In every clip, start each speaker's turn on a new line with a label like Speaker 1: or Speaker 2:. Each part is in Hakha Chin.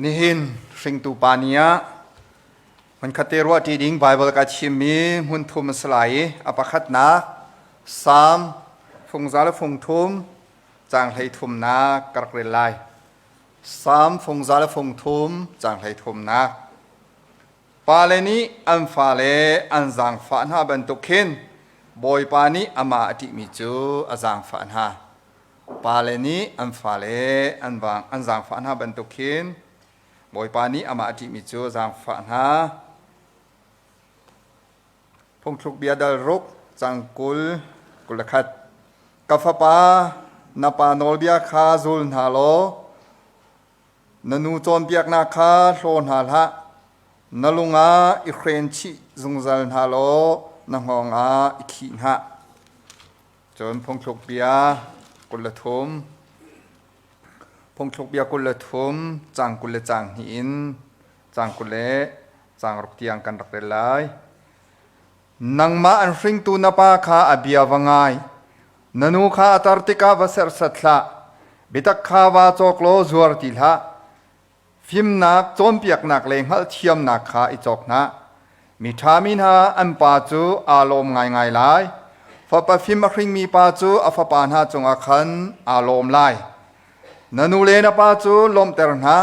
Speaker 1: Nihin hringtu pa ni ah hmunkhat te ruahṭi ding Baibal ka chimmi hmun thum a si lai i a pakhatnak Salm fungza le fungthum caang 33nak ka rak rel lai. Salm fungza le fungthum caang 33nak. Pale nih an fale an zaangfah hna bantuk khin Bawipa nih amah a ṭihmi cu a zaangfah hna. Pale nih an fale an zaangfah hna bantuk khin Bawipa nih amah a ṭihmi cu a zaangfah hna. Phungthluk bia dal ruk cang 20 21. Ka fapa, na pa nawlbia kha zul hna law na nu cawnpiaknak kha hlaw hna hlah. Na lung ah i hren chih zungzal hna law na hngawng ah i khih hna. Cun phungthluk bia 23 Phungthluk bia 23 caang 20 le caang hnih in caang 20 le caang ruk tiang kan rak rel lai. Nangmah an hringtu na pa kha a bia va ngai. Na nu kha a tar tikah va serhsat hlah. Biatak kha vaa cawk law zuar ti hlah. Fimnak, cawnpiaknak le hngalhthiamnak kha i cawk hna. Mi ṭhami hna an pa cu aa lawm ngaingai lai. Fapa fim a hringmi pa cu a fapa hna cungah khan aa lawm lai. Na nu le na pa cu lawmhter hna,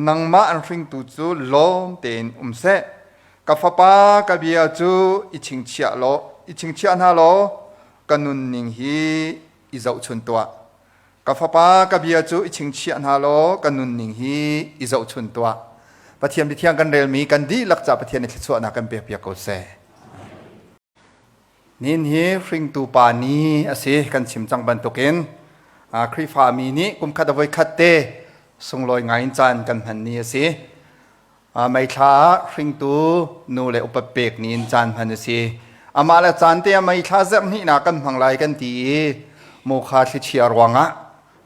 Speaker 1: nangmah an hringtu cu lawm tein um seh. Ka fapa, ka bia cu i chingchiah law, i chingchiah hna law, ka nunning hi i zohchun tuah. Ka fapa, ka bia cu i chingchiah hna law ka nunning hi i zohchun tuah. Pathian biathiang kan relmi kan dihlak ca Pathian nih thluachuahnak kan pekpiak ko seh. Nin hi hringtu pa ni a si kan chim cang bantukin Khrihfa mi nih kumkhat a voikhat te sunglawi ngai in caan kan hman ni a si. Meithla ah hringtu nu le upat pek ni in caan hman a si. Amah le caan te ah meithla zerh hnihnak kan hmang lai kan ti i mukha thlichia ruangah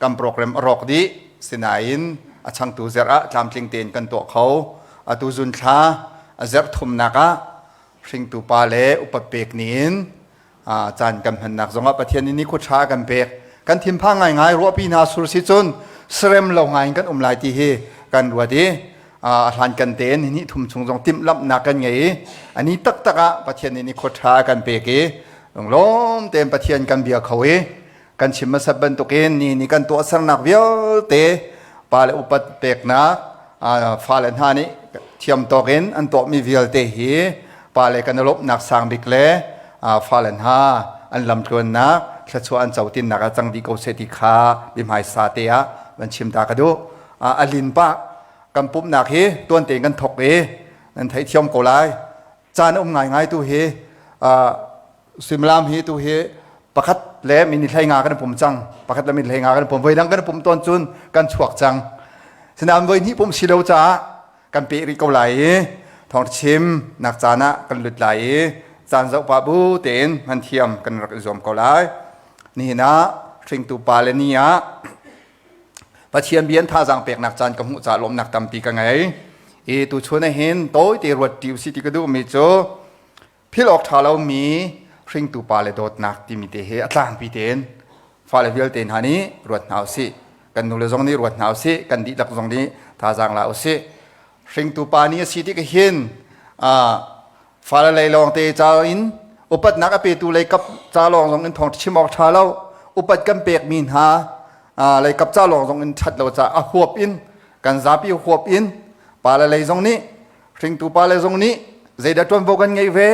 Speaker 1: kan program a rawk dih. Sinain a changtu zerh ah tlamtling tein kan tuah kho. Atu zun thla a zerh thumnak ah hringtu pa le upat pek ni in caan kan hmannak zongah Pathian nih nikhua ṭha a kan pek. Kan thinphang ngaingai ruahpi hna sur si cun serem lo ngai in kan um lai ti hi kan ruat i a hlan kan tein ni thum chung zong timhlamhnak kan ngei i a ni taktak ah Pathian nih nikhua ṭha a kan pek i lunglawm tein Pathian kan bia kho i kan chim hmasat bantukin ni ni kan tuahsernak vialte pa le upat peknak fale hna nih thiam tawk in an tuahmi vialte hi pale kan i lawmhnak sang bik le fale hna an lamtluannak thluachuah an cotinnak ah cang dih ko seh ti kha biahmaisa te ah van chim ta ka duh. A lin pah kan pumhnak hi tuan tein kan thok i nan theihthiam ko lai. Caan um ngaingai tu hi suimilam hi tu hi pakhat le minute 15 kan pum cang. Pakhat le minute 15 kan pum. Voi dang kan pum tawn cun kan chuak cang. Sinain voi hnih pum si lo caah kan peh rih ko lai i thawngchim nak caan ah kan lut lai i caan zoh pah bu tein hman thiam kan rak i zuam ko lai. Nihin ah hringtu pa le ni ah Pathian bia in thazaang peknak caan ka hmuh caah lawmhnak tampi ka ngei. I tuchun ah hin tawite ruat ṭi usih ti ka duhmi cu philh awk ṭha lomi hringtu pa le dawtnak timi te hi a tlangpi tein fale vialte hna nih ruat hna usih. Kan nule zong nih ruat hna usih, kan dihlak zong nih thazaang la usih. Hringtu pa nih a si tik hin fale lei lawng te ca in upatnak a petu lei kap ca lawng zong in thawng chim awk ṭha lo. Upat kan pekmi hna lei kap ca lawng zong in ṭhat lo ca a huap in kan zapi huap in pale lei zong nih hringtu pale zong nih zeidah ṭuanvo kan ngeih ve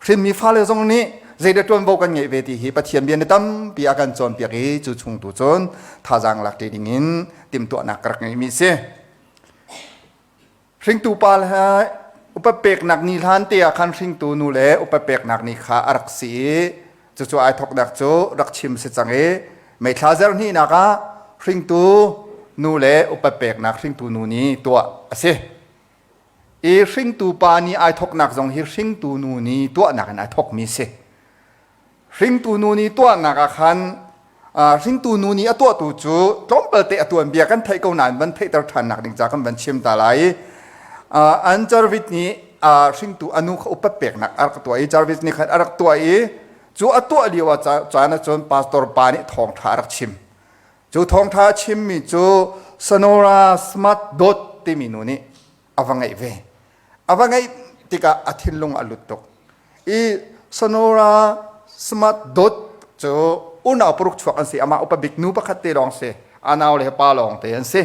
Speaker 1: hrinmi fale zong nih zeidah ṭuanvo kan ngeih ve ti hi Pathian bia ni tampi a kan cawnpiak i cu chung tu cun thazaang lak ṭi ding in timhtuahnak ka rak ngeihmi si. Hringtu pa le upat peknak ni hlan te ah khan hringtu nu le upat peknak ni kha a rak si i cucu ai thawknak cu rak chim si cang i meithla zer hnihnak ah hringtu nu le upat peknak hringtu nu nih tuah a si. I hringtu pa nih ai thawknak zong hi hringtu nu nih tuahnak in ai thawkmi si. Hringtu nu nih tuahnak ah khan hringtu nu nih a tuahtu cu tlawmpal te a tuanbia kan theih ko nain van theihter ṭhannak ding ca kan van chim ta lai. An Jarvis nih hringtu a nu kha upat peknak a rak tuah i Jarvis nih khan a rak tuah i cu a tuah lio ah caan ah cun pastor pa nih thawngṭha a rak chim. Cu thawngṭha a chimmi cu Sonora Smart Dot timi nu nih a va ngeih ve. A va ngeih tikah a thinlung a lut tuk. I Sonora Smart Dot cu unau paruk chuak an si. Amah upa bik nu pakhat te lawng si. A nau le pa lawng te an si.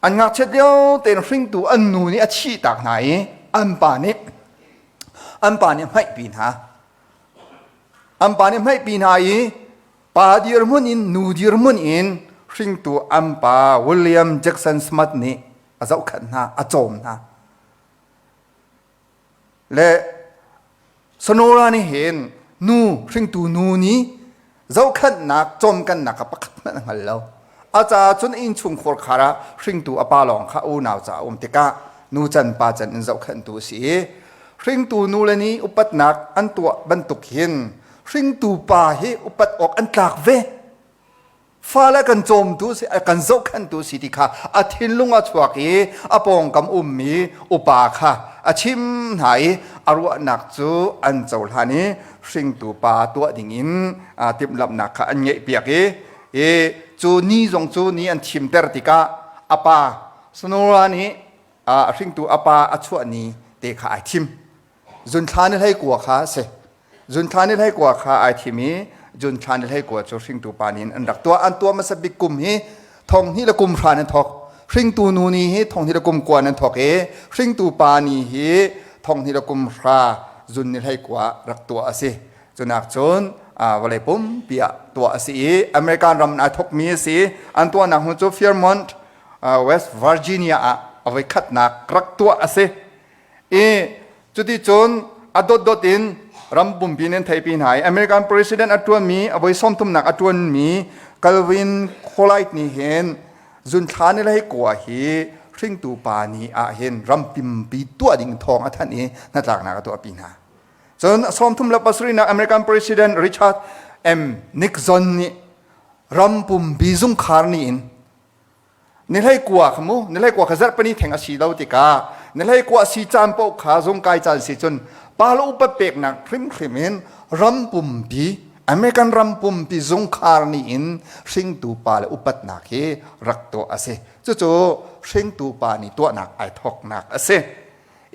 Speaker 1: An ngakchiat lio tein hringtu an nu nih a thih tak hna i an pa nih an pa nih hmaihpi hna. An pa nih hmaihpi hna i pa dirhmun in nu dirhmun in hringtu an pa William Jackson Smart nih a zohkhenh hna, a cawm hna. Le Sonora nih hin nu hringtu nu nih zohkhenhnak cawmkannak kha pakhat hmanh a hngal lo. A caah cun innchungkhar khar ah hringtu a pa lawng kha unau ca a um tikah nu can pa can in zohkhenhtu a si i hringtu nu le nih upatnak an tuah bantuk hin hringtu pa hi upat awk an tlak ve. Fale kan cawmtu si, kan zohkhenhtu si ti kha a thinlung a chuak i a pawngkam ummi upa kha a chim hna i a ruahnak cu an cohlan i hringtu pa tuah dingin timhlamhnak kha an ngeihpiak i i cu ni zong cu ni an thimter tikah a pa Sonora nih a hringtu a pa a chuah ni te kha ai thim. Zunthla ni hlei kua kha a si. Zunthla ni hlei kua kha ai thim i Junthla ni hlei kua cu hringtu pa nih an rak tuah. An tuah hmasa bik kum hi thong hnih le kum hra nan thawk. Hringtu nu ni hi thong hnih le kum kua nan thawk i hringtu pa ni hi thong hnih le kum hra zun ni hlei kua rak tuah a si. Cunak cun vawlei pumpi ah tuah a si i American ram ai thawkmi a si. An tuahnak hmun cu Fairmont, West Virginia ah a voi khatnak rak tuah a si. I cuticun a dotdot in ram pumpi in an theihpi hna i American president a ṭuanmi a voi sawmthumnak a ṭuanmi Calvin Coolidge nih hin zunthla ni hlei kua hi hringtu pa ni ah hin ram pumpi tuah ding thawng a thanh i hnatlaknak a tuahpi hna. Cun 37nak American president Richard M. Nixon nih ram pumpi zungkhar ni in Ni hlei kua kha mu, ni hlei kua kha zarhpini theng a si lo tikah ni hlei kua si caan paoh kha zungkai caan si cun pa le upat peknak hrimhrim in ram pumpi American ram pumpi zungkhar ni in hringtu pa le upatnak hi rak tuah a si. Cucu hringtu pa nih tuahnak ai thawknak a si.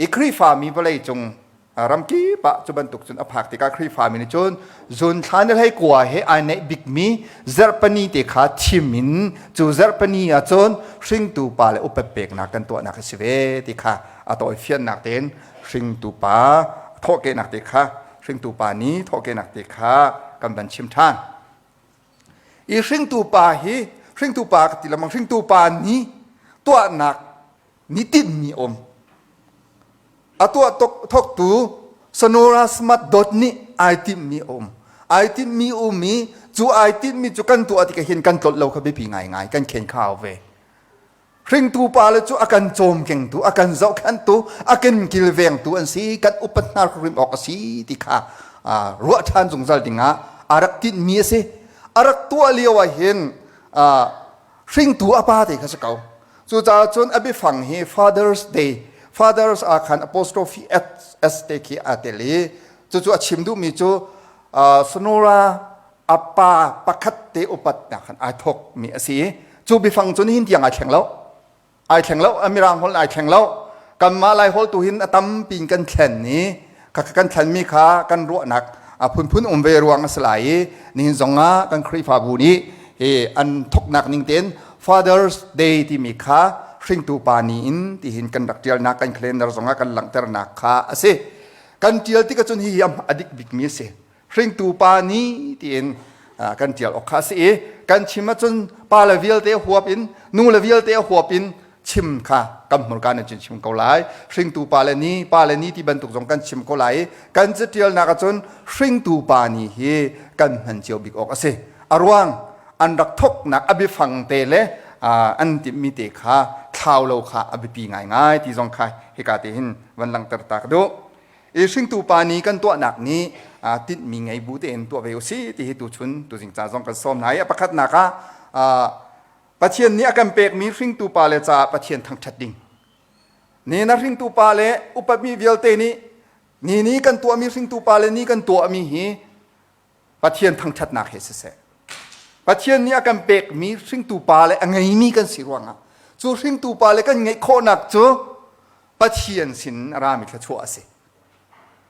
Speaker 1: I Khrihfami vawlei cung Ramkip ah cu bantuk cun a phak tikah Khrihfami nih cun zun thla ni hlei kua he ai neih bikmi zarhpani te kha thim in cu zarhpani ah cun hringtu pa le upat peknak kan tuahnak a si ve ti kha a tawifiannak tein hringtu pa thawhkehnak te kha hringtu pa ni thawhkehnak te kha kan van chim ṭhan. I hringtu pa hi hringtu pa ka ti lengmang hringtu pa ni tuahnak ni tinhmi um. A tuah thawktu Sonora Smart Dot nih ai timhmi a um. Ai timhmi um i cu ai timhmi cu kan tuah tikah hin kan tlolh lo kha biapi ngaingai kan khen khau ve. Hringtu pa le cu a kan cawmkengtu, a kan zohkhenhtu, a kan kilvengtu an si, kan upat hna hrim awk a si ti kha ruah ṭhan zungzal dingah a rak tinhmi a si. A rak tuah lio ah hin hringtu a pa te kha si ko. Cucaah cun a biafang hi Father's Day, Fathers ah khan apostrophe s te khi aa tel i cucu a chim duhmi cu Sonora a pa pakhat te upatnak khan ai thawkmi a si i cu biafang cu nihin tiang ai thleng lo. Ai thleng lo, a mirang holh ai thleng lo. Kanmah Lai holh tu hin a tampi in kan thlen i kan thlenmi kha kan ruahnak a phunphun um ve ruang a si lai i nihin zong ah kan Khrihfabu nih hi an thoknak ning tein Father's Day timi kha hringtu pa ni in tihin kan rak ṭialnak kan calendar zong ah kan langhternak kha a si. Kan ṭial tik ahcun hihi a dik bikmi a si. Hringtu pa ni tiin kan ṭial awk kha a si i kan chim ahcun pa le vialte huap in nu le vialte huap in chim kha kan hmurka nih cun chim ko lai. Hringtu pa le ni, pa le ni ti bantuk zong kan chim ko lai i kan catialnak ahcun hringtu pa ni hi kan hman cio bik awk a si. A ruang an rak thoknak a biafang te le an timhmi te kha thlau lo kha a biapi ngaingai ti zong kha hika te hin van langhter ta ka duh. I hringtu pa ni kan tuahnak nih tinhmi ngei bu tein tuah ve usih ti hi tuchun tuzing ca zong kan sawm hna i a pakhatnak ah Pathian nih a kan pekmi hringtu pa le caah Pathian thangṭhat ding. Ni na hringtu pa le upatmi vialte nih ni ni kan tuahmi hringtu pa le ni kan tuahmi hi Pathian thangṭhatnak he siseh. Pathian nih a kan pekmi hringtu pa le a ngeimi kan si ruangah cu hringtu pa le kan ngeih khawhnak cu Pathian sin a rami thluachuah a si.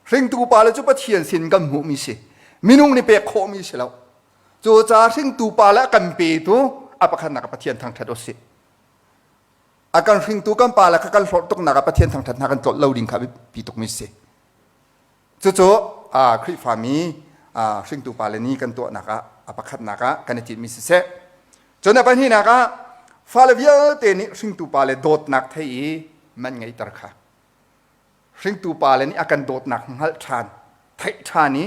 Speaker 1: Hringtu pa le cu Pathian sin kan hmuhmi si. Minung nih pek khawhmi si lo. Cu caah hringtu pa le a kan petu a pakhatnak ah Pathian thangṭhat u sih. A kan hringtu kan pa le kha kan hlorh tuknak ah Pathian thangṭhat hna kan tlolh lo ding kha biapi tukmi si. Cucu Khrihfami hringtu pa le ni kan tuahnak ah a pakhatnak ah kan i tinhmi siseh. Cun a pahnihnak ah fale vialte nih hringtu pa le dawtnak thei i man ngeihter kha. Hringtu pa le nih a kan dawtnak hngalh ṭhan, theih ṭhan i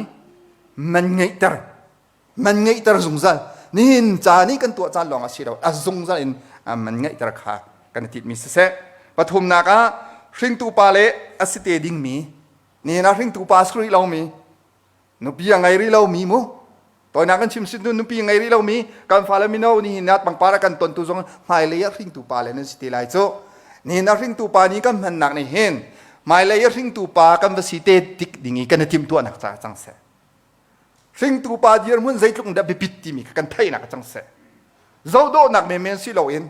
Speaker 1: man ngeihter man ngeihter zungzal nihin ca nih kan tuah caan lawng a si lo a zungzal in man ngeihter kha kan i tinhmi siseh pathumnak ah hringtu pa le a si te dingmi nihin ah hringtu pa a si rih lomi nupi a ngei rih lomi mu toinak kan chim sin nupi ngei rih lomi kan fale mino nihin ah pangpar a kan tontu zong hmailei ah hringtu pa le nan si te lai cu nihin ah hringtu pa ni kan hmannak nih hin hmailei ah hringtu pa kan va si te tik ding i kan i timhtuahnak ca cang seh Hringtu pa dirhmun zeitluk in dah biapit timi kha kan theihnak a cang seh. Zohdawhnak menmen si loin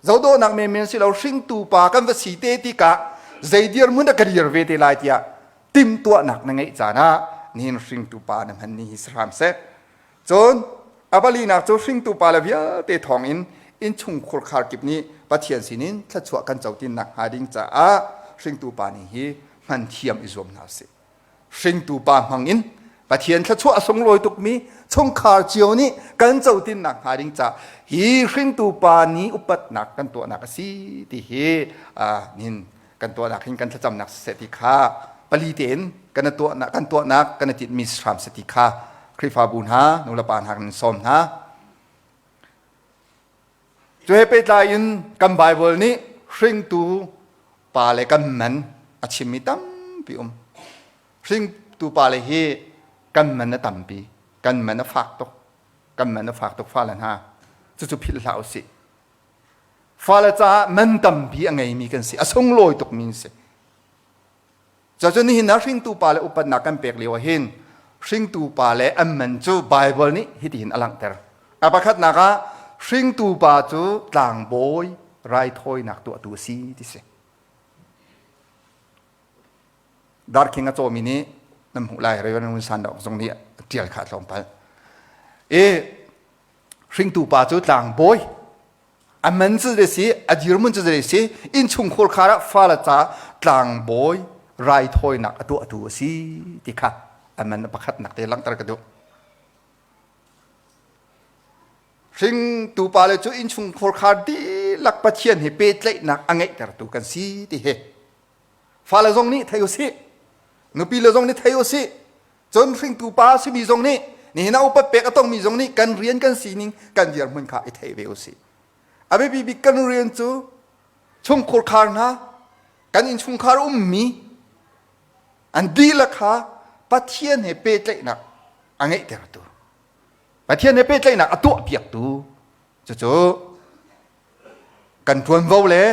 Speaker 1: zohdawhnak menmen si lo hringtu pa kan va si te tikah zei dirhmun dah ka dir ve te lai tiah timhtuahnak na ngeih caan ah nihin hringtu pa na hman ni hi si hram seh. Cun a palinak cu hringtu pa le vialte thawngin innchungkhur khar kip nih Pathian sinin thluachuah kan co tinnak hnga ding caah hringtu pa nih hi hman thiam i zuam hna usih. Hringtu pa hmangin Pathian thluachuah a sunglawi tukmi chungkhar cio nih kan cotinnak hnga ding ca hi hringtu pa ni upatnak kan tuahnak a si ti hi nin kan tuahnak hin kan thlacamnak siseh ti kha pali tein kan tuahnak kan tuahnak kan i tinhmi hram si ti kha Khrihfabu hna nulepa hna kan sawm hna. Cu he pehtlai in kan Baibal nih hringtu pa le kan man a chimmi tampi um. Hringtu pa le hi kan man a tampi, kan man a fak tuk, kan man a fak tuk fale hna. Cucu philh hlah usih. Fale caah man tampi a ngeimi kan si, a sunglawi tukmi an si. Cucu nihin ah hringtu pa le upatnak kan pek lio ah hin hringtu pa le an man cu Baibal nih hitihin a langhter. A pakhatnak ah hringtu pa cu tlangbawi raithawinak tuahtu a si ti si. Darkhing a cawmi nih nan hmuh lai Reverend Ngun San Dok zong nih a ṭial kha tlawmpal. I hringtu pa cu tlangbawi A man cu zei si, a dirhmun cu zei si, innchungkhur khar ah fale ca tlangbawi raithawinak a tuahtu a si ti kha a man a pakhatnak te langhter ka duh. Hringtu pale cu innchungkhur khar dihlak Pathian he pehtlaihnak a ngeihtertu kan si ti hi Fale zong nih thei usih. Nupi le zong nih thei usih. Cun hringtu pa simi zong nih nihin ah upat pek a tongmi zong nih kan rian kan sining kan dirhmun kha i thei ve usih. A biapi bik kan rian cu chungkhur khar hna kan innchungkhar ummi an dihlak kha Pathian he pehtlaihnak a ngeihtertu Pathian he pehtlaihnak a tuahpiaktu cucu kan ṭuanvo le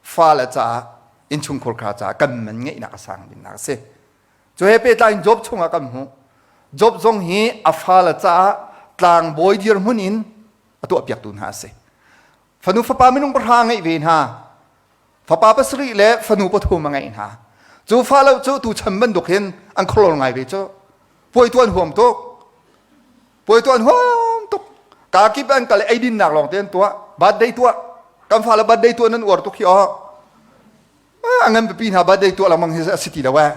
Speaker 1: fale caah innchungkhur kha caah kan man ngeihnak a sang dinnak a si. Cu he pehtlai in Job chungah kan hmuh. Job zong hi a fale caah tlangbawi dirhmun in a tuahpiaktu hna a si. Fanu fapa minung pahra ngeih ve hna. Fapa pasarih le fanu pathum a ngeih hna. Cu falo cu tu chan bantuk hin an khualor ngai ve cu. Puai tuan huam tuk. Puai tuan huam tuk. Ka kip an kal eidinnak lawng te an tuah. Birthday tuah. Kan fale birthday tuah nan uar tuk hi aw. A ngan pipi hna birthday tuah lengmang hi a si ti lo eh.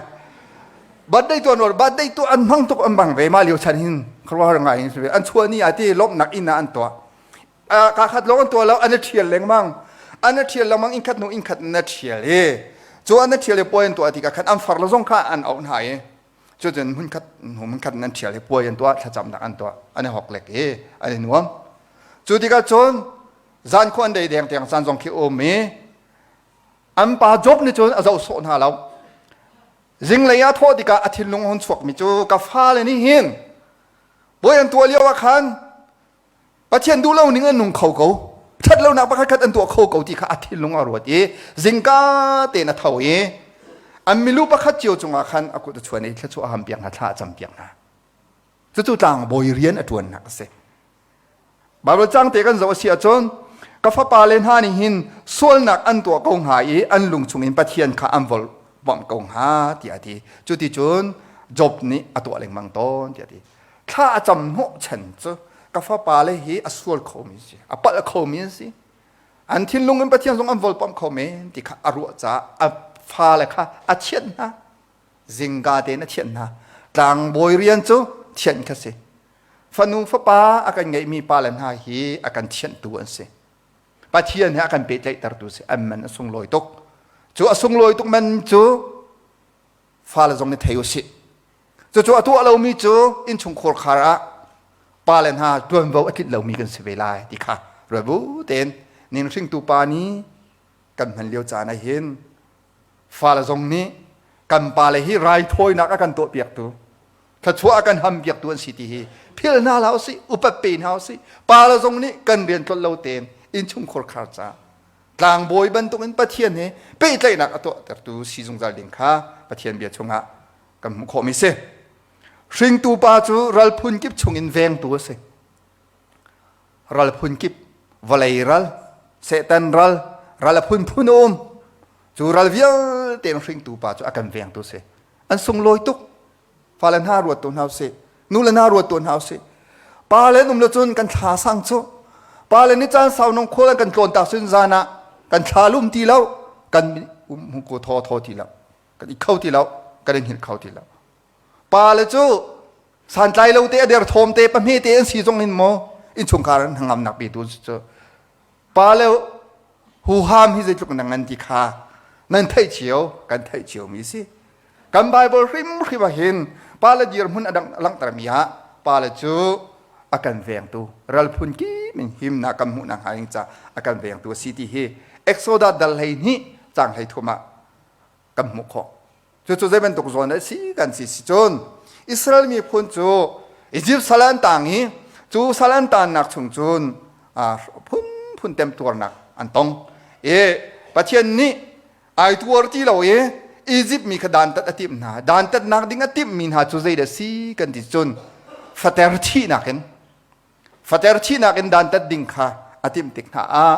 Speaker 1: Birthday tuah nuar birthday tuah an hmang tuk an bang ve ma lio chan hin khuaruahhar ngai in an chuah ni ah ti lawmhnak inn ah an tuah. Ka khat lawng an tuah lo an i ṭhial lengmang. An i ṭhial lengmang inn khat hnu inn khat na ṭhial i cu an i ṭhial i puai an tuah tikah khan an far le zong kha an auh hna i Cucun hmunkhat hnu hmunkhat in an ṭhial i puai an tuah, thlacamnak an tuah, an i hoklek i an i nuam. Cu tikah cun zan khua an dei deng tiang caan zong khi um i an pa Job nih cun a zoh sawh hna lo. Zinglei ah thawh tikah a thinlung a hun chuakmi cu ka fale nih hin puai an tuah lio ah khan Pathian duh lo ning an nung kho ko. Ṭhat lonak pakhat khat an tuah kho ko ti kha a thinlung a ruat i zingka tein a tho i an milu pakhat cio cungah khan a kut a chuan i thluachuah a ham piak hna, thla a cam piak hna. Cucu tlangbawi rian a ṭuannak a si. Baibal cang te kan zoh a si ahcun ka fapa le hna nih hin sualnak an tuah ko hnga i an lung chungin Pathian kha an volhbomh ko hnga tiah a ti. Cuticun Job nih a tuah lengmang tawn tiah a ti. Thla a cam hnawh chan cu ka fapa le hi a sual khomi si, a palh khomi an si. An thinlung in Pathian zong an volpomh kho men ti kha a ruah caah a fale kha a thianh hna. Zingka tein a thianh hna. Tlangbawi rian cu thianh kha si. Fanu fapa a kan ngeihmi pale hna hi a kan thianhtu an si. Pathian he a kan pehtlaihtertu si. An man a sunglawi tuk. Cu a sunglawi tuk man cu fale zong nih thei u sih. Cucu a tuah lomi cu innchungkhar khar ah pale hna ṭuanvo a tlinh lomi kan si ve lai ti kha ruat bu tein ning hringtu pa nih kan hman lio caan ah hin fale zong nih kan pale hi raithawinak a kan tuahpiaktu thluachuah a kan hampiaktu an si ti hi philh hna hlah usih upat pe hna usih pale zong nih kan rian tlolh lo tein innchungkhar khar ca tlangbawi bantukin Pathian he pehtlaihnak a tuahtertu si zungzal ding kha Pathian bia chungah kan hmuh khawhmi si. Hringtu pa cu ral phun kip chungin vengtu a si. Ral phun kip, vawlei ral, Satan ral, ral a phunphun a um. Cu ral vialte in hringtu pa cu a kan vengtu a si. An sunglawi tuk. Fale hna ruat tu hna usih. Nu le hna ruat tu hna usih. Pa le um le cun kan thla sang cu. Pa le ni caan sau nong khual kan tlawn tak cun zan ah kan thla lum ti lo, kan um ko thaw thaw ti lo. Kan i kho ti lo, kan i hngilh kho ti lo. Pa le cu santlai lo te a der thawm te pahme te an si zong in maw innchungkhar an hnangamnak petu an si cu. Pa le huham hi zeitluk na ngan ti kha nan theih cio kan theih cio mi si. Kan Bible hrimhrim ah hin pa le dirhmun a langhtermi ah pa le cu a kan vengtu ral phun kim in himnak kan hmuhnak hnga ding ca a kan vengtu a si ti hi Exodus dal 12 cang 13 ah kan hmuh khawh. Cucu zei bantuk zawn a si kan si si cun Israel miphun cu Egypt sal an tang i cu sal an tannak chung cun phunphun temtuarnak an tong. I Pathian nih ai tuar ti lo i Egypt mi kha dantat a timh hna. Dantatnak ding a timhmi hna cu zeidah si kan ti cun fater thihnak in Fater thihnak in dantat ding kha a timh tik hna ah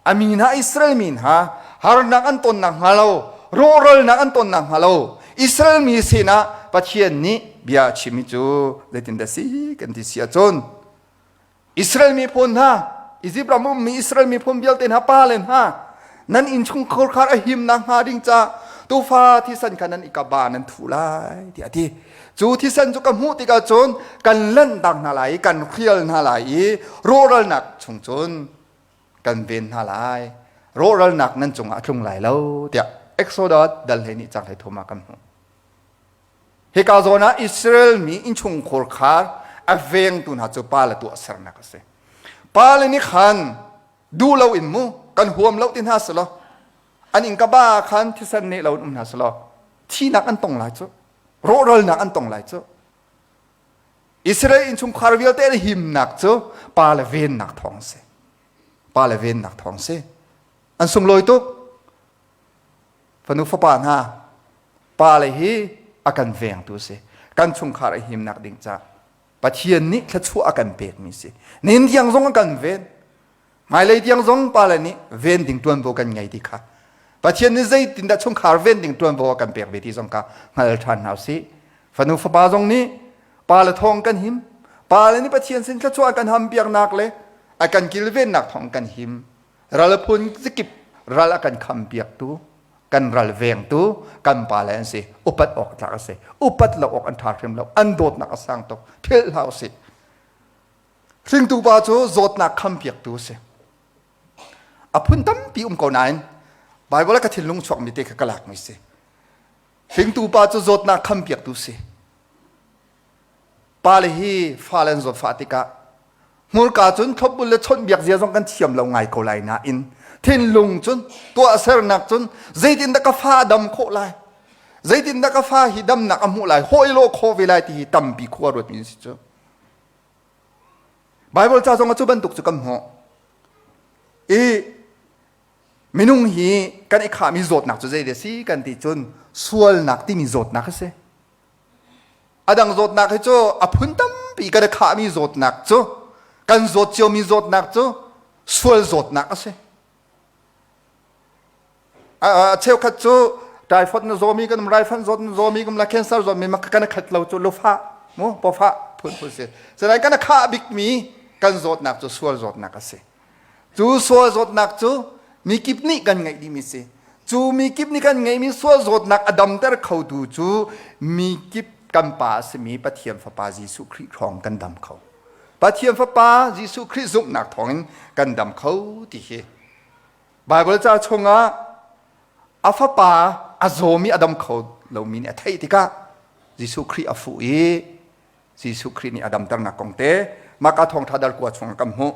Speaker 1: a mi hna Israel mi hna harnak an ton nakhnga lo rawhralnak an ton nakhnga lo Israel mi sinah Pathian nih bia a chimmi cu zeitindah si kan ti si ahcun Israel miphun hna Egypt ram ummi Israel miphun vialte hna pa le hna nan innchungkhar khar a him nakhnga ding ca tufa thisen kha nan i kaba nan thuh lai tiah a ti. Cu thisen cu ka hmuh tikah cun kan lanhtak hna lai i kan hrial hna lai i rawhralnak chung cun kan ven hna lai. Rawhralnak nan cungah a tlung lai lo tiah Exodus dal hlei nih cang hlei thum ah kan hmuh. Hika zawn ah Israel mi innchungkhar khar a vengtu hna cu pa le tuahsernak a si. Pa le nih khan duh lo in mu kan huam lo ti hna selaw an inn ka ba khan thisen ne lo in um hna selaw thihnak an tong lai cu rawhralnak an tong lai cu Israel innchungkhar vialte an himnak cu pa le vennak thawng si pa le vennak thawng si an sunglawi tuk fanu fapa hna pa le hi a kan vengtu si kan chungkhar a himnak ding ca Pathian nih thluachuah a kan pekmi si. Nin tiang zong a kan ven. Hmailei tiang zong pale nih ven ding ṭuanvo kan ngei ti kha. Pathian nih zeitindah chungkhar ven ding ṭuanvo a kan pek ve ti zong kha hngal ṭhan hna usih. Fanu fapa zong nih pale thawng kan him. Pale nih Pathian sin thluachuah a kan hampiaknak le a kan kilvennak thawng kan him. Ral phun zikip ral a kan khampiaktu kan ral vengtu kan pale an si upat awk tlak a si upat lo awk an ṭha hrim lo an dawtnak a sang tuk philh hlah usih hringtu pa cu zawtnak khampiaktu a si a phun tampi um ko nain Bible ah ka thinlung chuakmi te kha ka lakmi si hringtu pa cu zawtnak khampiaktu si pale hi fale an zawtfah tikah Hmurka cun thlopbul le chawnhbiak zia zong kan thiam lo ngai ko lai nain thinlung cun tuahsernak cun zeitindah ka fa a dam khawh lai zeitindah ka fa hi damnak a hmuh lai hawi lawh khawh ve lai ti hi tampi khua ruatmi an si cu Bible ca zong ah cu bantuk cu kan hmuh i minung hi kan i khahmi zawtnak cu zei si kan ti cun sualnak timi zawtnak a si A dang zawtnak hi cu a phun tampi kan i khahmi zawtnak cu Kan zawt ciomi zawtnak cu sual zawtnak a si. A cheukhat cu typhoid na zawmi kan um, raifanh zawt na zawmi kan um, la cancer zawtmi ma kan khat lo cu lufah mu pawfah phun phun si. Sinain kan khah bikmi kan zawtnak cu sual zawtnak a si. Cu sual zawtnak cu mikip nih kan ngeih dihmi si. Cu mikip nih kan ngeihmi sual zawtnak a damter khotu cu mikip kan pa a simi Pathian Fapa Jesuh Khrih thawng kan dam kho. Pathian Fapa Jesuh Khrih zumhnak thawngin kan dam kho ti hi Baibal ca chungah a fapa a zawmi a dam kho lomi nih a theih tikah Jesuh Khrih a fuh i Jesuh Khrih nih a damternak kong te maka thawngṭha dal kua chungah kan hmuh.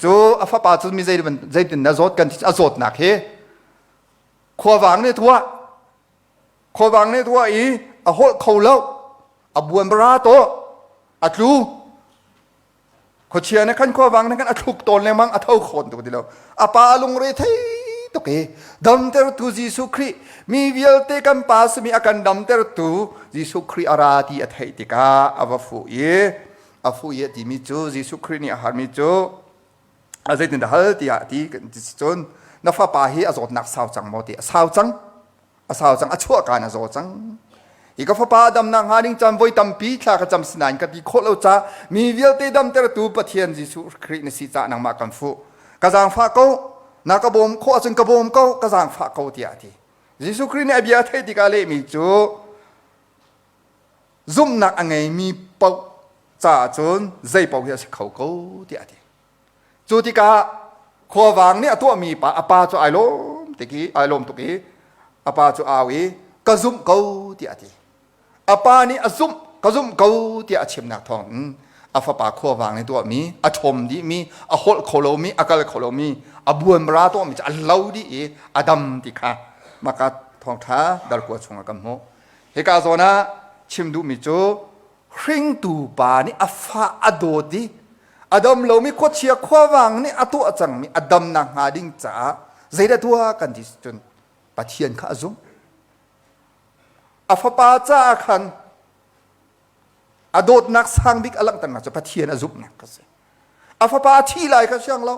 Speaker 1: Cu a fapa cu mi zeitin na zawt kan ti a zawtnak hi khuavang nih tuah khuavang nih tuah i a holh kho lo a buanbara to a tlu Khuachia nih khan khuavang nih khan a thluk tawn lengmang a tho khawn tuk ti lo. A pa lungre thei tuk i damtertu Jesuh Khrih mi vialte kan pa simi a kan damtertu Jesuh Khrih a ra ti a theih tikah a va fuh i a fuh i a timi cu Jesuh Khrih nih a harmi cu a zeitindah hal tiah ti kan ti cun na fapa hi a zawtnak sau cang maw ti a sau cang a sau cang a chuah kaan a zaw cang hi ka fapa damnak hnga ding caan voi tampi thla ka cam sinain ka ti khawh lo ca mi vialte damtertu Pathian Jesuh Khrih na si caah nangmah kan fuh ka zaangfah ko na ka bawm khawh ahcun ka bawm ko ka zaangfah ko tiah a ti Jesuh Khrih nih a bia a theih tikah lehmi cu zumhnak a ngeimi paoh caah cun zei paoh hi a si kho ko tiah a ti Cu tikah khuavang nih a tuahmi pa a pa cu ai lawm tik i ai lawm tuk i a pa cu au i ka zumh ko tiah a ti. A pa nih a zumh ka zumh ko tiah a chimnak thawng in a fapa khuavang nih tuahmi a ṭhawm dihmi a holh kho lomi a kal kho lomi a buanbara tuahmi cu a lo dih i a dam ti kha maka thawngṭha darkua chungah kan hmuh. Hika zawn ah chim duhmi cu hringtu pa nih a fa a dawt i a dam lomi khuachia khuavang nih a tuah cangmi a damnak hnga ding caah zeidah tuah kan ti cun Pathian kha a zumh. A fapa caah khan a dawtnak sang bik a langhternak cu Pathian a zumhnak kha si. A fapa a thi lai kha siang lo.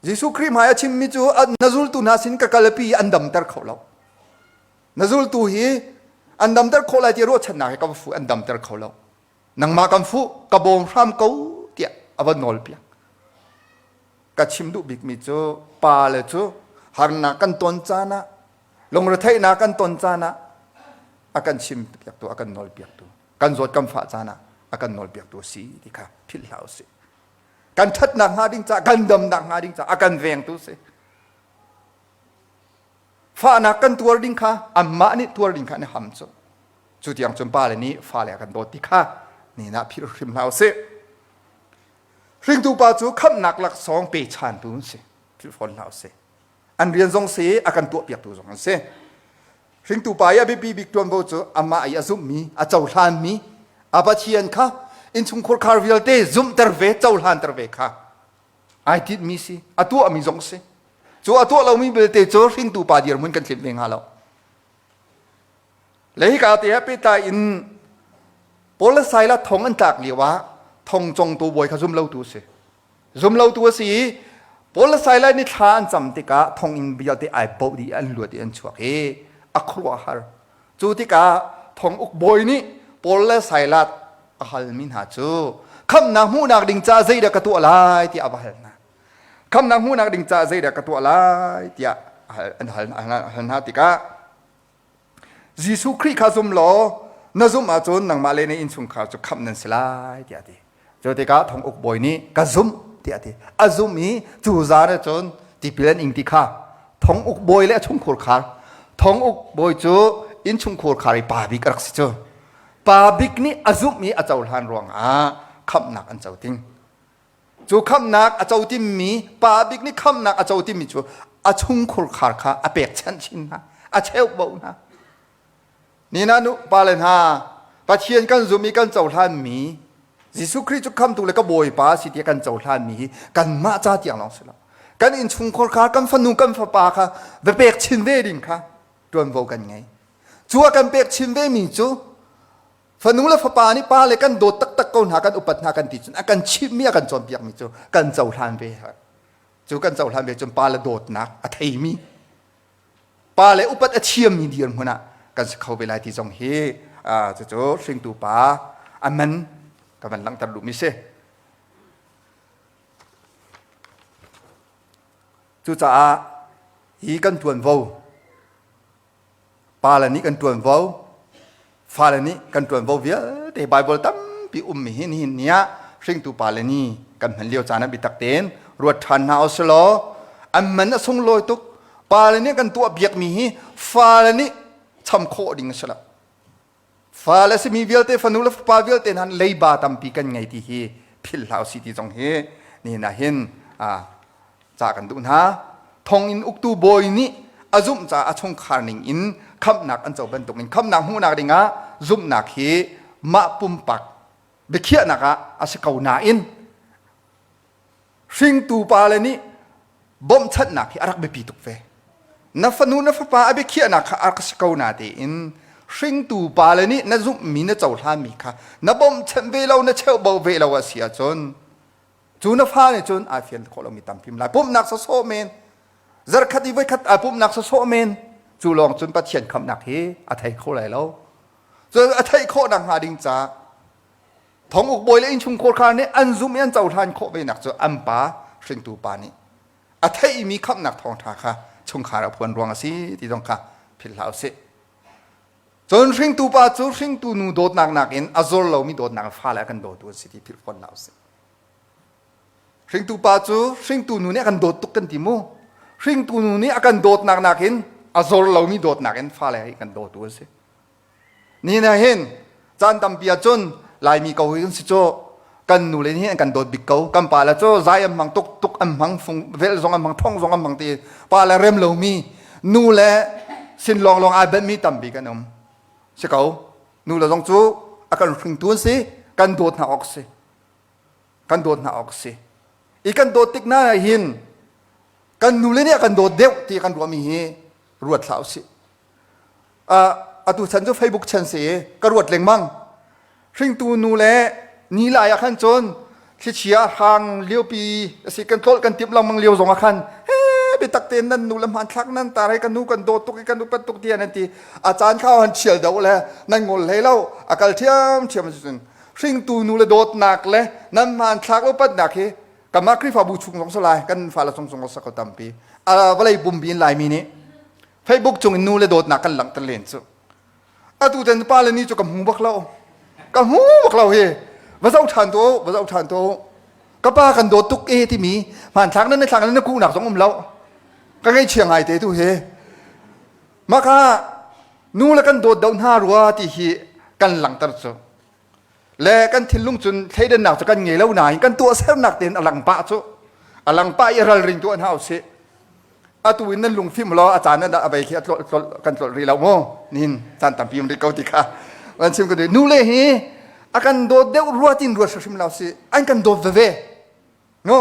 Speaker 1: Jesuh Khrih hmai a chimmi cu na zultu hna sin ka kalpi an damter kho lo. Na zultu hi an damter khawh lai ti ruahchannak he ka va fu an damter kho lo. Nangmah kan fuh ka bawm hram ko tiah a va nawl piak. Ka chim duh bikmi cu pa le cu harnak kan ton caan ah lungretheihnak kan ton caan ah a kan chim piaktu a kan nawl piaktu kan zawt kan fah caan ah a kan nawl piaktu a si ti kha philh hlah usih. Kan ṭhatnak hnga ding caah kan damnak hnga ding caah a kan vengtu si. Fahnak kan tuar ding kha anmah nih tuar ding kha an i ham cu. Cu tiang cun pale nih fale a kan dawt ti kha ni ah philh hrim hlah usih. Hringtu pa cu khamhnak laksawng pechantu an si. Philh fawn hlah usih. An rian zong si a kan tuahpiaktu zong an si. Hringtu pa i a biapi bik ṭuanvo cu amah i a zumhmi, a cohlanmi, a Pathian kha innchungkhar khar vialte zumhter ve, cohlanter ve kha ai tinhmi si, a tuahmi zong si. Cu a tuah lomi belte cu hringtu pa dirhmun kan tlinh ve hnga lo. Le hika te ah pehtlai in Paul le Silas thong an tlak lio ah thong congtu bawi kha zumlotu a si. Zumlotu a si i Paul le Silas nih thla an cam tikah thonginn vialte ai boh dih an luat i an chuak i a khuaruahhar. Cu tikah thong uk bawi nih Paul le Silas a halmi hna cu khamhnak hmuhnak ding caah zeidah ka tuah lai tiah a va hal hna. Khamhnak hmuhnak ding caah zeidah ka tuah lai tiah an hal hna tikah Jesuh Khrih kha zum law na zumh ahcun nangmah le na innchungkhar cu khamh nan si lai tiah a ti. Cu tikah thong uk bawi nih ka zumh tiah a ti. A zumh i cu zan ah cun tipil an ing ti kha thong uk bawi le a chungkhur khar thong uk bawi cu innchungkhur khar i pa bik a rak si cu. Pa bik nih a zumh i a cohlan ruangah khamhnak an co ting. Cu khamhnak a co timmi pa bik nih khamhnak a co timmi cu a chungkhur khar kha a pekchanh chin hna, a cheuhbo hna. Nina nu pa le hna Pathian kan zum i kan cohlanmi Jesuh Khrih cu khamtu le ka Bawipa si tiah kan cohlanmi hi kanmah ca tiang lawng si lo. Kan innchungkhar kha kan fanu kan fapa kha va pek chin ve ding kha ṭuanvo kan ngei. Cu a kan pek chin ve mi cu. Fanu le fapa nih pa le kan dawt taktak ko hna kan upat hna kan ti cun a kan chimhmi a kan cawnpiakmi cu kan cohlan ve. Cu kan cohlan ve cun pa le dawtnak a theimi pa le upat a thiammi dirhmun ah kan si kho ve lai ti zong hi cucu hringtu pa a man ka van langhter duhmi si. Cucaah hi kan tuanvo pale nih kan ṭuanvo fale nih kan ṭuanvo vialte Baibal tampi ummi hi nihin ni ah hringtu pale nih kan hman lio caan ah biatak tein ruat ṭhan hna usilaw an man a sunglawi tuk pale nih kan tuah biakmi hi fale nih cham khawh ding a si lo fale simi vialte fanu le fapa vialte hna leiba tampi kan ngei ti hi philh hlah usih ti zong hi nihin ah hin ca kan duh hna. Thonginn uktu bawi nih a zumh caah a chungkhar ning in khamhnak an co bantuk in khamhnak hmuhnak dingah zumhnak hi mah pumpak biakhiahnak ah a si ko nain hringtu pale nih bawmhchanhnak hi a rak biapi tuk ve. Na fanu na fapa a biakhiahnak kha a rak si ko na tein hringtu pale nih na zumhmi na cohlanmi kha na bawmhchanh ve lo na cheuhbo ve lo a si ahcun Cu na fa nih cun ai fian khawh lomi tampi lai. Pumhnak sawsawh men, zarkhat i voikhat ai pumhnak sawsawh men, cu lawng cun Pathian khamhnak hi a thei kho lai lo. Cu a theih khawh nak hnga ding ca thonguk bawi le innchungkhar kha nih an zumh i an cohlan khawh ve nak cu an pa hringtu pa nih a theihmi khamhnak thawngṭha kha chungkhar a phuan ruang a si ti zong kha philh hlah usih. Cun hringtu pa cu hringtu nu dawtnak nakin a zor lomi dawtnak fale a kan dawtu an si ti philh fawn hlah usih. Hringtu pa cu hringtu nu nih a kan dawt tuk kan ti mu. Hringtu nu nih a kan dawtnak nakin a zor lomi dawtnak in fale hi kan dawtu an si. Ni na hin caan tampi ah cun Laimi ko hi kan si cu kan nu le nih an kan dawt bik ko. Kan pa le cu zai an hmang tuk tuk an hmang fung vel zong an hmang thong zong an hmang ti pa le rem lomi nu le sin lawng lawng ai benhmi tampi kan um. Si ko. Nu le zong cu a kan hringtu an si kan dawt hna awk si. Kan dawt hna awk si. I kan dawt tik na hin kan nu le nih a kan dawt deuh ti kan ruahmi hi ruat hlah usih. Atu chan cu Facebook chan si i ka ruat lengmang. Hringtu nu le ni lai ah khan cun thlichia hrang liopi asi kan tlolh kan timh lengmang lio zong ah khan he biatak tein nan nu le hmanthlak nan tar he kan nu kan dawt tuk i kan upat tuk tiah nan ti a caan kha han chial do le nan ngol hlei lo a kal thiam thiam cun hringtu nu le dawtnak le nan hmanthlak upatnak hi kanmah Khrihfabu chung zong salai kan fale chung zong sa ko tampi vawlei pumpi in Laimi nih Facebook cung in nu le dawtnak kan langhter len cu atu ten pa le ni cu ka hmu bak lo ka hmu bak lo hi va zoh ṭhan tu va zoh ṭhan tu ka pa kan dawt tuk e timi hmanthlak nan thlak nan kuhnak zong um lo ka ngaihchia ngai te tu hi maka nu le kan dawt do hna rua ti hi kan langhter cu le kan thinlung cun thleidannak cu kan ngei lo nain kan tuahsernak tein a lang pah cu a lang pah i ralring tuah hna usih atu in nan lungfim law a caan a vei khi a tlolh tlolh kan tlolh rih lo mu nihin caan tampi um rih ko ti kha van chim ka duh nu le hi a kan dawt deuh ruat in ruat hrim lo si an kan dawt veve no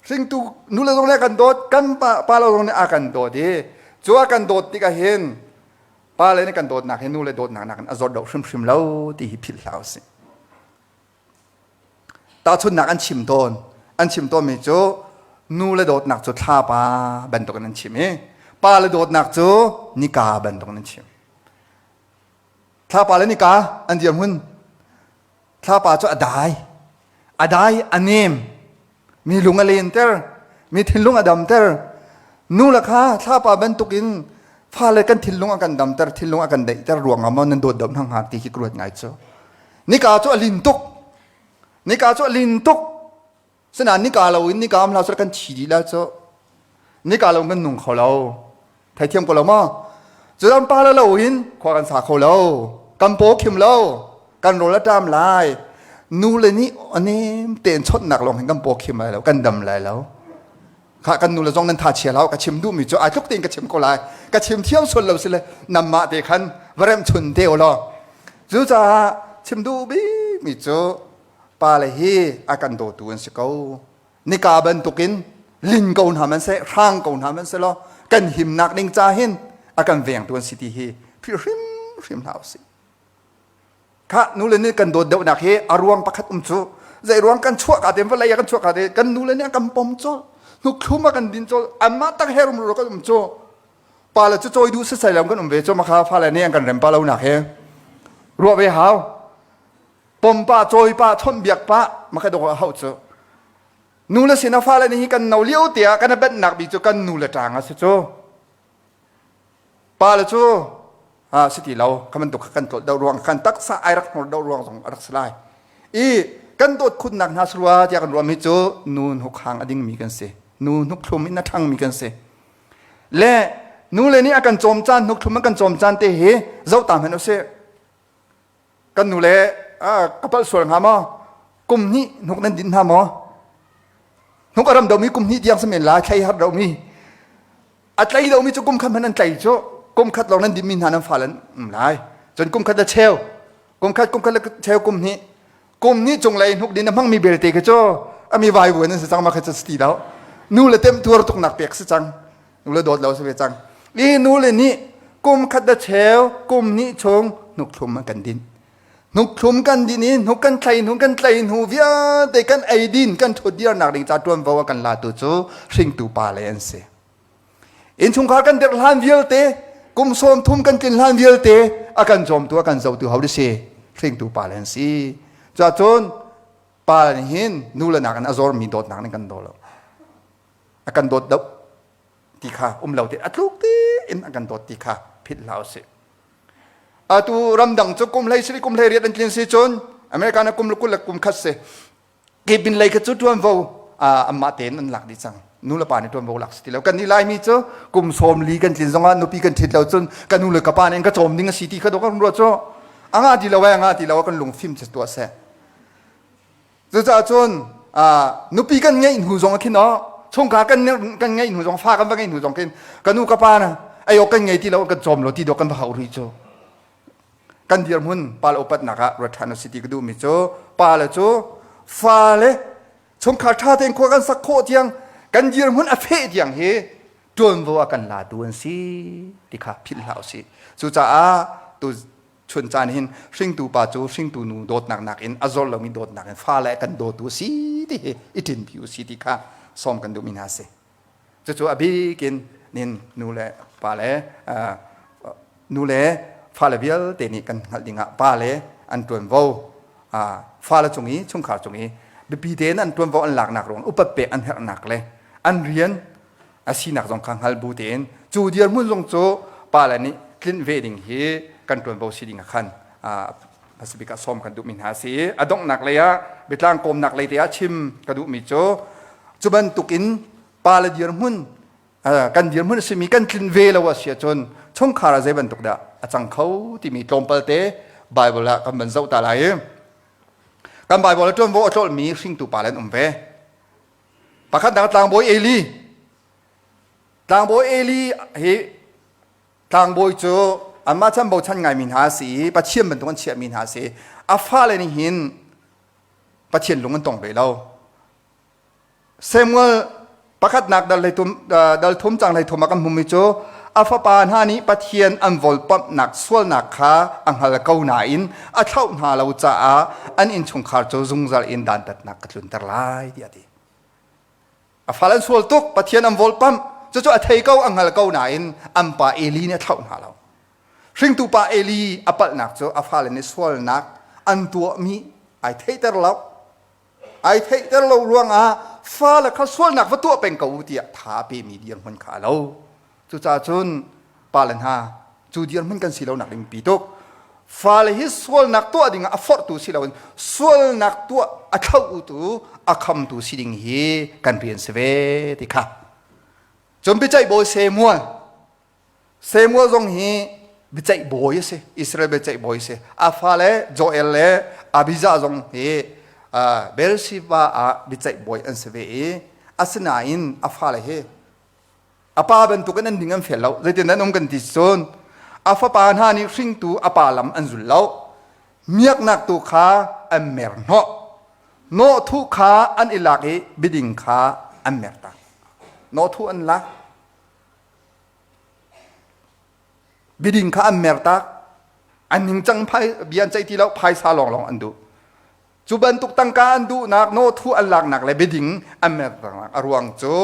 Speaker 1: hringtu nu le zong nih a kan dawt kan pa pa lo zong nih a kan dawt i cu a kan dawt tikah hin pa le nih kan dawtnak hi nu le dawtnak nakin a zawt lo hrimhrim lo ti hi philh hlah usih Tahchunhnak an chim tawn. An chim tawnmi cu nu le dawtnak cu thlapa bantukin an chim i pa le dawtnak cu nika bantukin an chim. Thlapa le nika an dirhmun. Thlapa cu a dai. A dai, a nem. Mi lung a lenter. Mi thinlung a damter. Nu le kha thlapa bantukin fale kan thinlung a kan damter, thinlung a kan daihter ruangah maw nan dawt deuh hna hnga ti hi ka ruat ngai cu. Nika cu a lin tuk. Nika cu a lin tuk. Sinain nika lo in nika am hlah seh kan thi dih la cu. Nika lo kan nung kho lo. Theithiam ko lo maw? Cudan pa lo in khua kan sa kho lo. Kan paw khim lo. Kan rawl a ṭam lai. Nu le nih a nem tein chawnhnak lawng hin kan paw khim lai lo. Kan dam lai lo. Kha kan nu le zong nan tha chia lo ka chim duhmi cu ai tluk tein ka chim ko lai. Ka chim thiam sual lo sile namah te khan va remh chun te u law. Cucaah chim duh bikmi cu pale hi a kan dawtu an si ko. Nika bantukin lin ko hna man seh, hrang ko hna man seh law kan himnak ding ca hin a kan vengtu an si ti hi philh hrimhrim hlah usih. Kha nule nih kan dawt deuhnak hi a ruang pakhat um cu zei ruang kan chuah ka te vawlei ah kan chuah ka te kan nule nih an kan pom colh hnuk thlum a kan din colh anmah tak he rumro kan um cu pa le cu cawi duh sisai lo kan um ve cu makha fale nih an kan rem pa lo nak he ruah ve hau pom pa cawi pa chawnh biak pa makha dawh hau cu nu le sin a fale nih hi kan no lio te ah kan a benhnak bi cu kan nu le ṭang a si cu Pa le cu ah si ti lo kha bantuk kha kan tlolh deuh ruang kan taksa ai rak hnor deuh ruang zong a rak si lai. I kan dawt khunnak hna surua tiah kan ruahmi cu nu hnuk hang a dingmi kan si. Nu hnuk thlum in a ṭhangmi kan si. Le nu le nih a kan cawm caan hnuk thlum a kan cawm caan te hi zoh ta hmanh usih. Kan nu le ka palh sual hnga maw? Kum hnih hnuk nan din hna maw? Hnuk a ram domi kum hnih tiang si men lai, thlei har domi. A tlei lomi cu kum khat hmanh an tlei cu kum khat lawng nan dinmi hna nan fale an um lai. Cun kum khat le cheu, kum khat kum khat le cheu kum hnih. Kum hnih cung lei hnuk din a hmangmi belte khi cu ami vaivuan an si cang ma kha cu si ti lo. Nu le temtuar tuknak pek si cang. Nu le dawt lo si ve cang. I nu le nih kum khat le cheu, kum hnih chung hnuk thlum an kan din. Hnuk thlum kan din i hnuk kan thlai hnu kan tlai hnu vialte kan ei din kan ṭhut dirnak ding ca ṭuanvo a kan latu cu hringtu pa le an si. Innchungkhar kan dirh hlan vialte kum sawm thum kan tlin hlan vialte a kan cawmtu a kan zotu ho si hringtu pa le an si. Cuahcun pa nih hin nu le nak in a zormi dawtnak nih kan daw lo. A kan dawt deuh ti kha um lo te a tluk tein a kan dawt ti kha philh hlah usih. Atu ramdang cu kum hlei siri kum hlei riat an tlin si cun America na kum le kul le kum khat si. Kebin lei kha cu tuanvo amah tein an lak dih cang. Nu le pa nih tuanvo lak si ti lo. Kan nih Laimi cu kum sawm li kan tlin zongah nupi kan ṭhit lo cun ka nu le ka pa nih an ka cawm ding a si ti kha dawh kan ruah cu a ngah ti lo ai a ngah ti lo kan lungfim cu tuah seh. Cucaah cun nupi kan ngeih hnu zong ah khin aw chungkhar kan kan ngeih hnu zong fa kan va ngeih hnu zong khin ka nu ka pa na ei awk kan ngei ti lo kan cawm lo ti dawh kan va hauh rih cu kan dirhmun pa le upatnak ah ruat ṭhan usih ti ka duhmi cu pa le cu fa le chungkhar ṭha tein khua kan sak khawh tiang kan dirhmun a feh tiang hi ṭuanvo a kan latu an si ti kha philh hlah usih cucaah tu chun caan hin hringtu pa cu hringtu nu dawtnak nakin a zor lomi dawtnak in fale kan dawtu si ti hi i ṭinpi u si ti kha sawm kan duhmi hna si cucu a bik in nin nu le pa le nu le fale vialte nih kan hngalh dingah pa le an ṭuanvo fale cung i chungkhar cung i biapi tein an ṭuanvo an laknak ruang upat pek an herhnak le an rian a sinak zong kha hngal bu tein cu dirhmun zong cu pale nih tlinh ve ding hi kan ṭuanvo si ding ah khan hmasabik ah sawm kan duhmi hna a si i a donghnak lei ah biatlang kawmnak lei te ah chim ka duhmi cu cu bantukin pale dirhmun kan dirhmun a simi kan tlin ve lo a si ahcun chungkhar ah zei bantuk dah a cang kho timi tlawmpal te Bible ah kan van zoh ta lai i kan Bible a ṭuanvo a tlolhmi hringtu pale an um ve Pakhatnak tlangbawi Eli. Tlangbawi Eli hi tlangbawi cu anmah chan bochan ngaimi hna a si i Pathian bantuk an chiahmi hna a si. A fale nih hin Pathian lung an tong ve lo. Samuel pakhatnak dal hlei thum dal thum cang hlei thum ah kan hmumi cu a fapa hna nih Pathian an volpamhnak sualnak kha a hngal ko nain a thlauh hna lo caah an innchungkhar cu zungzal in dantatnak ka tlunter lai tiah a ti. A fal an sual tuk Pathian an volpamh cucu a thei ko a hngal ko nain an pa Eli nih a thlauh hna lo. Hringtu pa Eli a palhnak cu a fale nih sualnak an tuahmi ai theihter lo. Ai theihter lo ruangah fale kha sualnak va tuah peng ko u tiah tha a pemi dirhmun kha a lo. Cucaah cun pale hna cu dirhmun kan si lonak ding pi tuk. Fale hi sualnak tuah dingah a forhtu si loin sualnak tuah a thlotu a khamtu si ding hi kan rian si ve ti kha. Cun biaceih bawi Samuel Samuel zong hi biaceih bawi a si Israel biaceih bawi a si a fale Joel le Abijah zong hi Beersheba ah biaceih bawi an si ve i asinain a fale hi a pa bantukin an ding an fel lo zeitin an um kan ti cun a fapa hna nih hringtu a pa lam an zul lo miaknak tu kha an mer hnawh nawhthuh kha an i lak i biading kha an mer tak nawhthuh an lak Biading kha an mertak. An ningcang phai bia an ceih ti lo, phaisa lawnglawng an duh. Cu bantuk tangka an duhnak, nawhthu an laknak le biading an mernak a ruang cu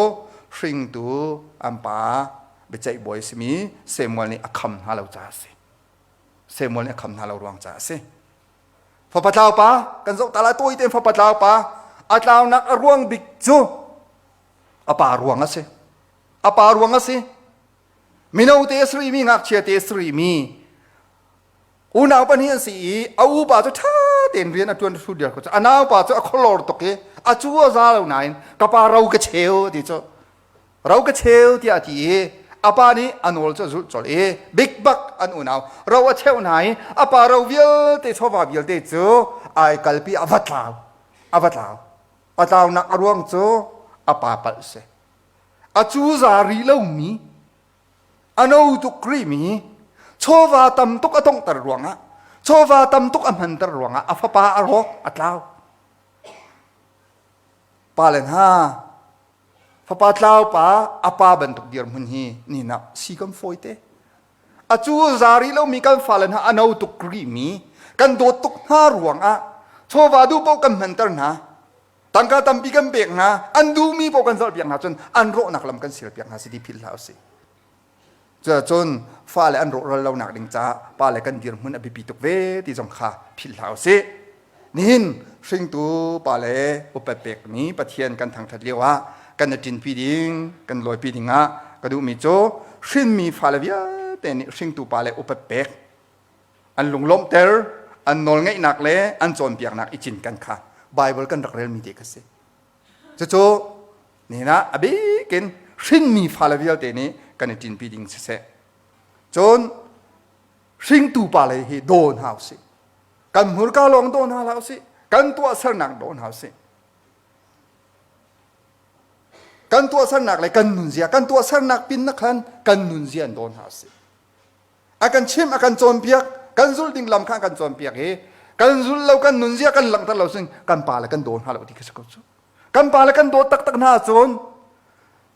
Speaker 1: hringtu an pa biaceih bawi a simi Samuel nih a kham hna lo caah a si. Samuel nih a kham hna lo ruang caah a si. Fapa tlau pa kan zoh ta lai tawi tein fapa tlau pa a tlaunak a ruang bik cu a pa ruang a si. A pa ruang a si. Mino te a si mi ngakchia te a si mi unau pahnih an si i a upa cu ṭha tein rian a ṭuan ṭhu dir ko cu a naupa cu a khualor tuk i a cu a za lo nain ka pa ro ka cheu ti cu ro ka cheu tiah a ti i a pa nih a nawl cu a zulh colh i bik bak an unau ro a cheuh hna i a pa ro vialte chawva vialte cu ai kalpi a va tlau a va tlau a tlaunak a ruang cu a pa palh si a cu za rih lomi a no tuk rihmi chawva tam tuk a donghter ruangah chawva tam tuk a hmanter ruangah a fapa a rawk a tlau pa le hna fapa tlau pa a pa bantuk dirhmun hi ni nak si kan fawi te a cu zari lomi kan fale hna a no tuk rihmi kan dawt tuk hna ruangah chawva duh paoh kan hmanter hna Tangka tampi kan pek hna, an duhmi paoh kan zalhpiak hna cun an rawhnak lam kan sialpiak hna si ti philh hlah usih. Cuacun fale an rawhral lonak ding caah pale kan dirhmun a biapi tuk ve ti zong kha philh hlah usih. Nihin hringtu pale upat pekmi Pathian kan thangṭhat lio ah kan i ṭinpi ding, kan lawipi ding ah ka duhmi cu hrinmi fale vialte nih hringtu pale upat pek an lunglawmhter an nawlngeihnak le an cawnpiaknak i cinken kha Bible kan rak relmi te kha si. Cucu nihin ah a bikin hrinmi fale vialte nih kan i ṭinpi ding siseh. Cun hringtu pale hi daw hna usih. Kan hmurka lawng daw hna hlah usih. Kan tuahsernak daw hna usih. Kan tuahsernak le kan nunzia, kan tuahsernak pin na khan kan nunzia an daw hna usih. A kan chimh, a kan cawnpiak, kan zulh ding lam kha a kan cawnpiak i kan zulh lo, kan nunzia kan langhter lo sin kan pa le kan daw hna lo ti kha si ko cu. Kan pa le kan dawt taktak hna ahcun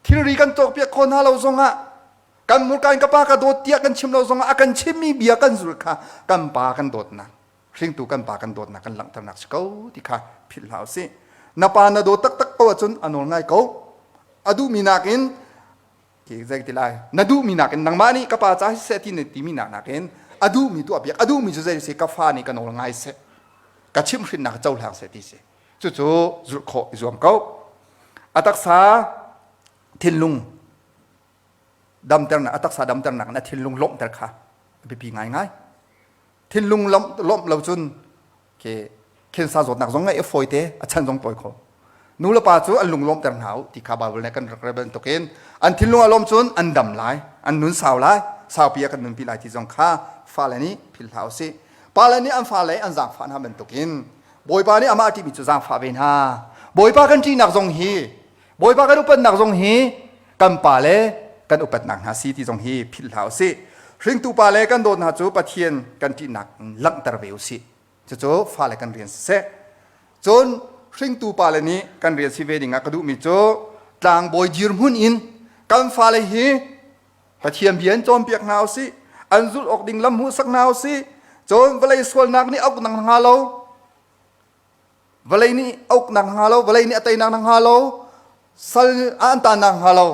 Speaker 1: thilri kan cawkpiak khawh hna lo zongah kan hmurka in ka pa ka dawt tiah kan chim lo zongah a kan chimmi bia kan zulh kha kan pa kan dawtnak hringtu kan pa kan dawtnak kan langhternak si ko ti kha philh hlah usih. Na pa na dawt taktak ko ahcun a nawl ngai ko. A duhmi nakin Khi zei ti lai na duhmi nakin nangmah nih ka pa ca siseh ti na timi nak nakin a duhmi tuah piak a duhmi cu zei si ka fa nih ka nawl ngai seh ka chimhhrinnak cohlang seh ti si cucu zulh khawh i zuam ko a taksa thinlung damternak a taksa damternak in a thinlung lawmhter kha a biapi ngaingai thinlung lawmh lo cun ke khensa zawtnak zong ngeih a fawi te a chan zong tawi kho nu le pa cu an lung lawmter hna u ti kha Bible nih kan rak rel bantukin an thinlung a lawm cun an dam lai an nun sau lai saupi a kan nunpi lai ti zong kha fale nih philh hlah usih pale nih an fale an zaangfah hna bantukin Bawipa nih amah a ṭihmi cu zaangfah ve hna Bawipa kan ṭihnak zong hi Bawipa kan upatnak zong hi kan pa le kan upatnak hna si ti zong hi philh hlah usih hringtu pa le kan dawt hna cu Pathian kan ṭihnak langhter ve usih cucu fale kan rian siseh cun hringtu pale nih kan rian si ve ding ah ka duhmi cu tlangbawi dirhmun in kan fale hi Pathian bia in cawnpiak hna usih an zulh awk ding lam hmuhsak hna usih cun vawlei sualnak nih a uknak hnga lo Vawlei nih a uknak hnga lo, vawlei nih a teinak hnga lo, sal an tannak hnga lo,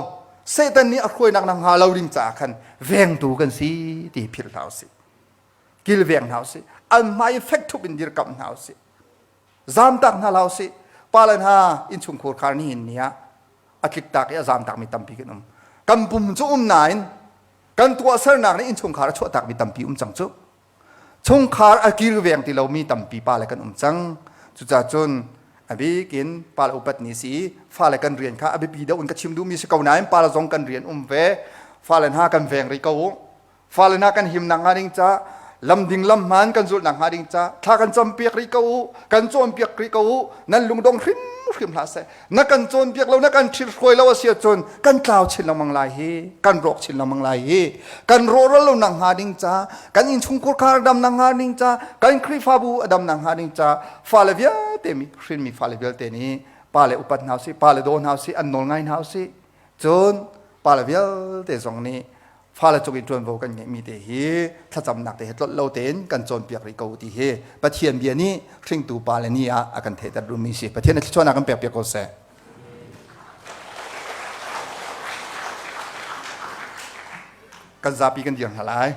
Speaker 1: Satan nih a hruainak hnga lo ding caah khan vengtu kan si ti philh hlah usih. Kilveng hna usih. An hmai i fek ṭhup in dirkamh hna usih. Zamtak hna hlah usih. Pale hna innchungkhur khar nihin ni ah a tliktak i a zamtakmi tampi kan um. Kan pum cu um nain kan tuahsernak nih innchungkhar a chuahtakmi tampi um cang cu. Chungkhar a kilveng ti lomi tampi pale kan um cang. Cucacun a bikin pale upat ni si i fale kan rian kha a biapi deuh in ka chim duhmi si ko nain pale zong kan rian um ve. Fale hna kan veng rih ko u. Fale hna kan himnak hnga ding ca lam ding lam hmaan kan zulhnak hnga ding ca thla kan campiak rih ko u kan cawnpiak rih ko u nan lungdong hrimhrim hlah seh na kan cawnpiak lo na kan ṭhithruai lo a si ahcun kan tlau chin lengmang lai hi kan rawk chin lengmang lai hi kan rawhral lo nak hnga ding ca kan innchungkhur khar a dam nak hnga ding ca kan Khrihfabu a dam nak hnga ding ca fale vialte mi hrinmi fale vialte nih pale upat hna usih pale daw hna usih an nawl ngai hna usih cun pale vialte zong nih. Fale cung i ṭuanvo kan ngeihmi te hi thlacamnak te he tlolh lo tein kan cawnpiak rih ko ti hi Pathian bia nih hringtu pa le ni ah a kan theihter duhmi si. Pathian a thluachuahnak kan pek piak ko seh. Kan zapi kan dir hna lai.